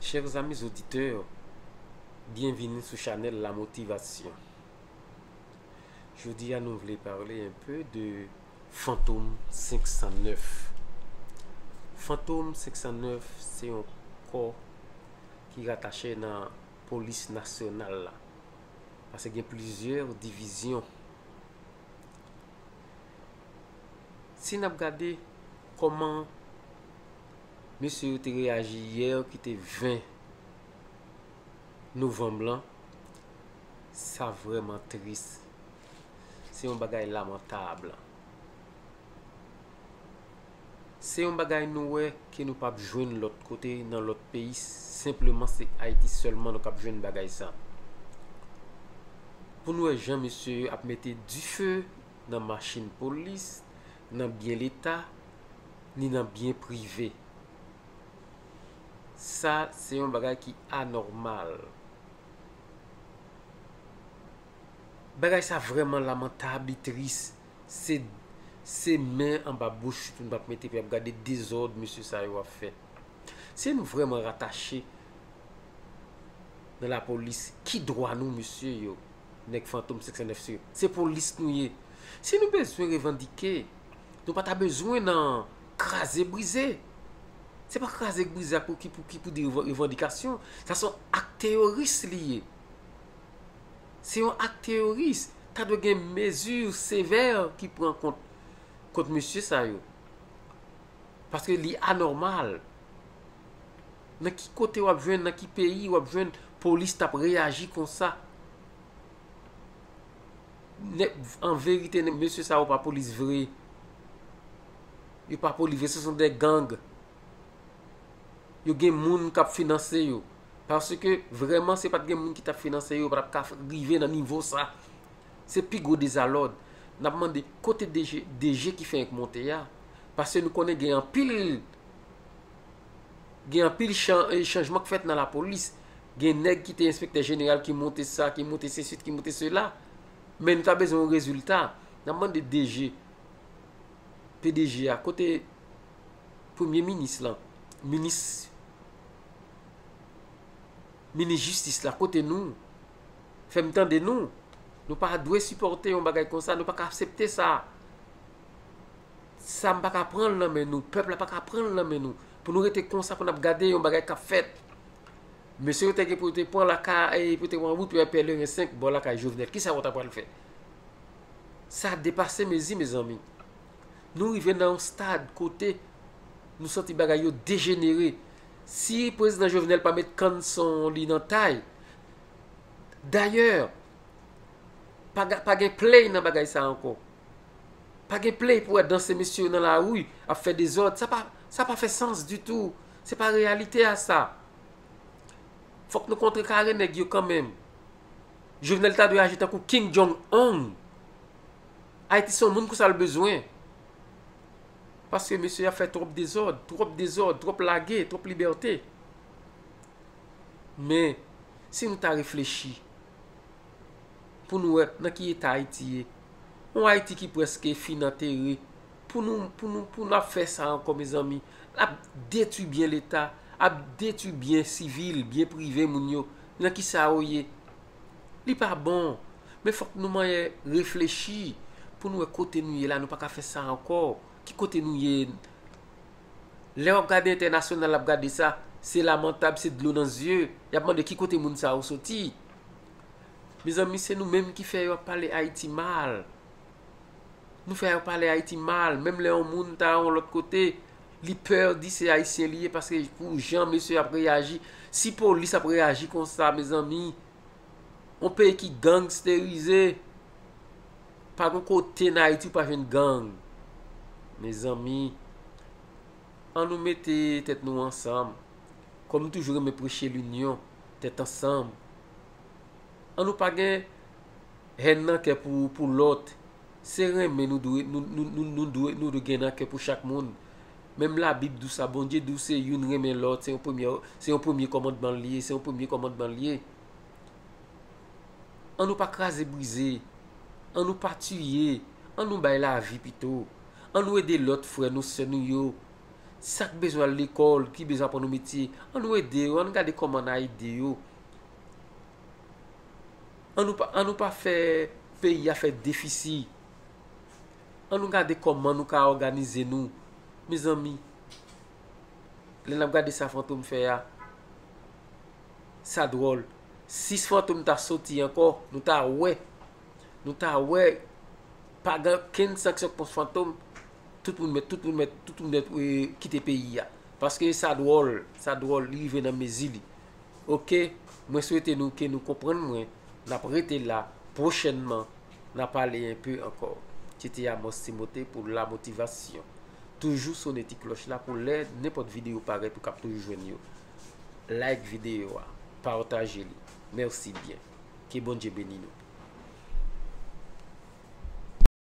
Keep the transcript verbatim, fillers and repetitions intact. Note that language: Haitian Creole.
Chers amis auditeurs, bienvenue sur Chanel La Motivation. Jodi a nou vle pale un peu de Fantom senk san nèf. Fantom senk san nèf se yon kò ki ratache nan polis nasyonal la. Paske gen plizyè divizyon. Si n ap gade kòman mesye yo te reyaji yè ki te ven novanm lan, sa vrèman tris. Se yon bagay lamantab. Se yon bagay nou wè ke nou p ap jwenn lòt kote nan lòt peyi, senpleman se Ayiti sèlman nou k ap jwenn bagay sa. Pou nou wè jan mesye yo ap mete dife nan machin polis, nan byen leta, ni nan byen prive. Sa se yon bagay ki anòmal. Bagay sa vrèman lamantab, li tris. Se, se men anba bouch nou p ap mete pou y ap gade dezòd mesye sa yo ap fè. Si nou vrèman ratache nan lapolis, ki dwa nou, mesye yo, nèg Fantom senk san nèf yo? Se polis nou ye. Si nou bezwen revandike, nou pa ta bezwen nan kraze brize. Se pa kraze brize a pou ki, pou ki, pou di revan-, revandikasyon. Sa se yon ak teyoris li ye. Se yon ak teyoris. Ta dwe gen mezi sevè ki pran kont, kont mesye sa yo. Paske li anòmal. Nan ki kote w ap jwenn, nan ki peyi w ap jwenn polis t ap reyaji konsa? Nè-, an verite, nè-, mesye sa yo pa polis vre. Yo pa polis vre, ce sont des gangs. Yo gen moun k ap finanse yo. Paske vrèman, se pa t gen moun ki t ap finanse yo, yo pa t ap ka rive nan nivo sa. Se pi gwo dezalòd. N ap mande kote D G, D G ki fenk monte a. Paske nou konnen gen anpil, gen anpil chan-, eh, chanjman k fèt nan lapolis. Gen nèg ki te enspektè jeneral ki monte sa, ki monte sesi, ki monte sela. Men nou ta bezwen yon rezilta. N ap mande D G, P D G a, kote premye minis lan, minis, minis jistis la, kote nou? Fè m tande nou. Nou pa dwe sipòte yon bagay konsa, nou pa ka aksepte sa. Sa m pa ka pran l nan men nou, pèp la pa ka pran l nan men nou. Pou nou rete konsa, pou n ap gade yon bagay k ap fèt. Mesye yo te gen pou yo te pran lakay, pou yo te pran wout Pèleren senk bò lakay Jovenel. Kisa yo ta pral fè? Sa depase mezi, mezanmi. Nou rive nan yon stad kote nou santi bagay yo dejenere. Si prezidan Jovenel pa met kann son li nan tay, dayè, pa ga-, pa gen play nan bagay sa ankò. Pa gen play pou wè danse mesye yo nan lari, ap fè dezòd. Sa pa, sa pa fè sans ditou. Se pa reyalite a sa. Fòk nou kontrekare nèg yo kanmenm. Jovenel ta dwe aji tankou Kim Jong Un. Ayiti se yon moun konsa l bezwen. Paske mesye ap fè twòp dezòd, twòp dezòd, twòp lage, twòp libète. Men, si nou ta reflechi, pou nou wè nan ki eta Ayiti ye. Yon Ayiti ki prèske fin antere. Pou nou, pou nou, pou n ap fè sa ankò, mezanmi, l ap detwi byen Leta, ap detwi byen sivil, byen prive moun yo. Nan ki sa yo ye? Li pa bon. Men fòk nou manyen reflechi pou nou wè kote nou ye la, nou pa ka fè sa ankò. Ki kote nou ye? Lè w ap gade entènasyonal ap gade sa, se lamantab, se dlo nan zye. Y ap mande ki kote moun sa yo soti. Mezanmi, se nou menm ki fè yo ap pale Ayiti mal. Nou fè yo pale Ayiti mal. Menm lè yon moun ta yon lòt kote, li pè di se Ayisyen li ye paske pou jan mesye ap reyaji. Si polis ap reyaji konsa, mezanmi, yon peyi ki gangsterize, pa gon kote nan Ayiti ou pa jwenn gang. Mezanmi, an nou mete tèt nou ansanm. Kòm m toujou renmen preche linyon, tèt ansanm. An nou pa gen hèn nan kè pou, pou lòt. Se renmen nou dwe, nou, nou, nou, nou dwe, nou dwe gen nan kè pou chak moun. Menm Labib di w sa, Bondye di w se youn renmen lòt, se yon premye, se yon premye kòmandman l ye, se yon premye kòmandman l ye. An nou pa kraze brize, an nou pa tiye, an nou bay lavi pito. An nou ede lòt frè nou, sè nou yo. Sa k bezwen al lekòl, ki bezwen aprann yon metye, ann nou ede yo, ann gade kòman n a ede yo. Ann nou pa, ann nou pa fè peyi a fè defisi. Ann nou gade kòman nou ka òganize nou. Mezanmi, lè n ap gade sa Fantom fè a, sa dwòl. Si Fantom ta soti ankò, nou ta wè. Nou ta wè, pa gen okenn sanksyon kont Fantom. Tout moun mèt, tout moun mèt, tout moun mèt kite peyi a. Paske sa dwòl, sa dwòl, li rive nan mezi li. Oke, mwen swete nou ke nou konprann mwen. N ap rete la pwochènman. N a pale enpe ankò. Se te Amos Timothé pou la motivasyon. Toujou sone ti klòch la pou lè nenpòt videyo parèt ou kab toujou jwenn yo. Like videyo a, pataje li. Mèsi byen. Ke Bondye beni nou.